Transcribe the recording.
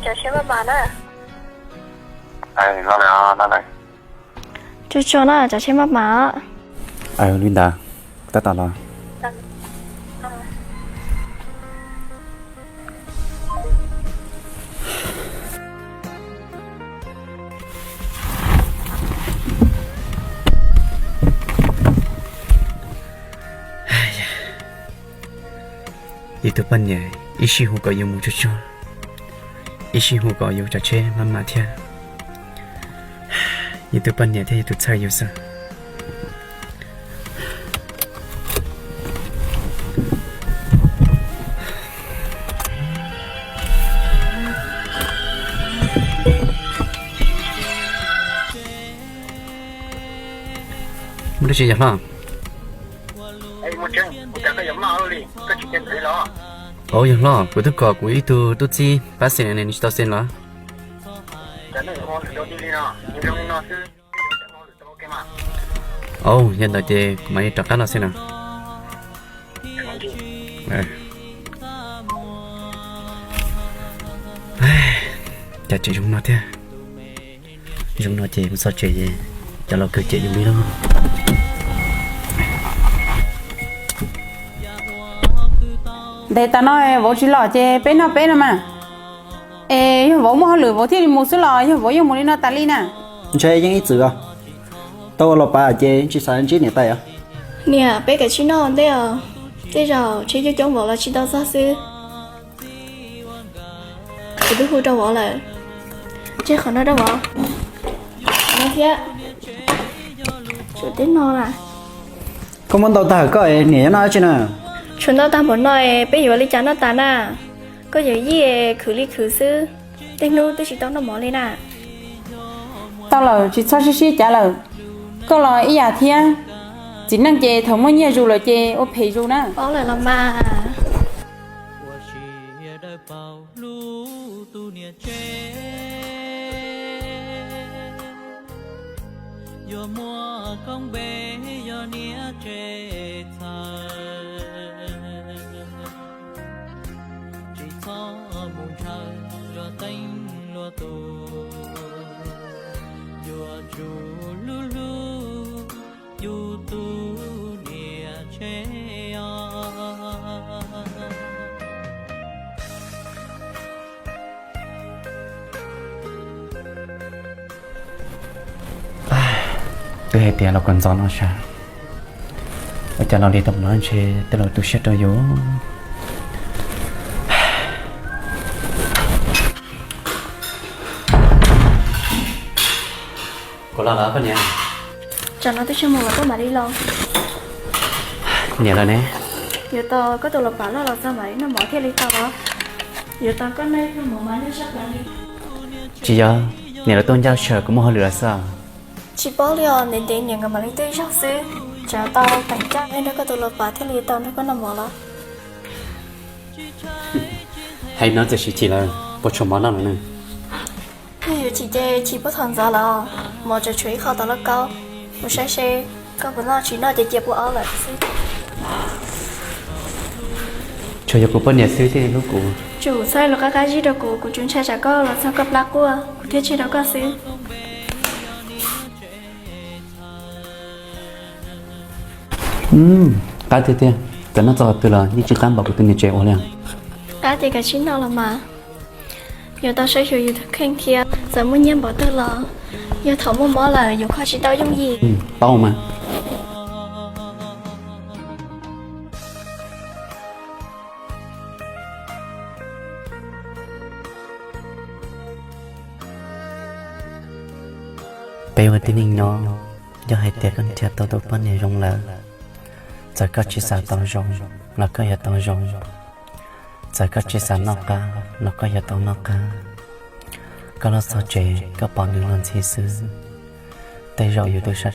Tsav tsheb maj mam na. Tsuag tsuag na, tsav tsheb maj mam. Li ntawd, tab tom los. Yus tus poj niam ib sij hu kom yus mus tsuag tsuag, ib sij hu kom yus tsav tsheb maj mam thiab. Yus tus poj niam thiab yus tus txhawj yus xwb. Muaj dab tsi yog hlob? Ov, yog hlob, kuv twb kom kuv ib tug tub txib pab xeem ne, nws tsis tau xeem los? Ov, yog ntawd ces kuv mam li rov qab los xwb no. Cas tseem zoo no thiab. Zoo no ces mus txog tsev, cov laus kawg cem yus li lauj. Ntev tas no vauv tsis los ces peb noj peb no mas. Es yog vauv muaj hauj lwm vauv thiaj li mus xwb los yog vauv yeej mus li no tas li na? Ntshe yeej ib txwm os. Tau ua los pav ces tsis xav ntsib niam tais os. Niam, peb kav tsij noj ua ntej os, tej zaum tsheb coob coob vauv los tsis tau txog xwb. Kuv twb hu rau vauv lawm, tseg qhov no rau vauv. No thiab, tshuav tib no na. Koj muab ntau tag koj niam yuav noj dab tsi na? Tshuav ntau tag npaum no es peb yuav li cas noj tas na? Koj yawm yij khwv li khwv xwb, tej hnub twb tsis tau noj mov li na. Tau lawm, tsis txhob sib sib cav lawm. Koj los ib yam thiab, txiv neej ces thaum muaj nyiaj zus lawm ces ua phem zus na. Paub lawm los mas. Ua siab dawb paug hlub tus niam tsev, yuav muaj koob npe yog niam tsev txhawj. Tsis txhob mus ntshaw luag teeb luag tus, yuav tsum hlub hlub yus tus niam tsev os. Twb hais tias los kom ntxov no sas, ua cas los li tau no ntshe tej laus tu siab rau yus. Kuv los lawm koj niam. Tsam no twb tsis mus los koj mam li los. Niam lawm ne? Yuav tos koj tus los pam loj los txog mam li noj mov thiaj li tau los. Yuav tos koj noj ib pluag mov mas noj sab plaws li. Tsis yog, niam lawv tuaj ncaj sawm kuv muaj hauj lwm lawm xwb. Tsis paub li os, ntev ntev niam nkawd mam li tuaj ib zaug xwb. Tsam tau teem caij nrog koj tus los pam thiaj li tau nrog koj noj mov los. Hais no txawm siv chim lawm, puas tshuav mov noj lawm na? Yog yuav chim ces chim puag thaum ntxov los, mov tseem tshuav ib qho tom lauj kaub. Mus saib seb koj puas noj, tsis noj ces cia pub ob lawm xwb. Tsuas yog kuv poj niam xwb thiaj li hlub kuv. Tsum txhob los qab qab zib rau kuv, kuv tsuas ntshai tsam koj los txog koj plab quaj kuv thiaj tseg rau koj xwb. Qab tiag tiag, txawm noj txog qhov twg los yeej tsis qab npaum kuv tus niam tsev ua li. Qab ces kav tsij noj los mas. Yuav tau saib xyuas yus tus kheej thiab, txawm muaj nyiaj npaum twg los yog thaum muaj mob lawm yus kho tsis tau yooj yim. Paub mas. Peb ua tib neeg nyob, yog hais tias koj nrhiav tau tus poj niam zoo lawm, txawm koj tsis xav tau zoo los koj yuav tau zoo, txawm koj tsis xav noj qab los koj yuav tau noj qab. Koj los txog tsev koj pom nws los ntxhi xwb, tej zaum yus twb sab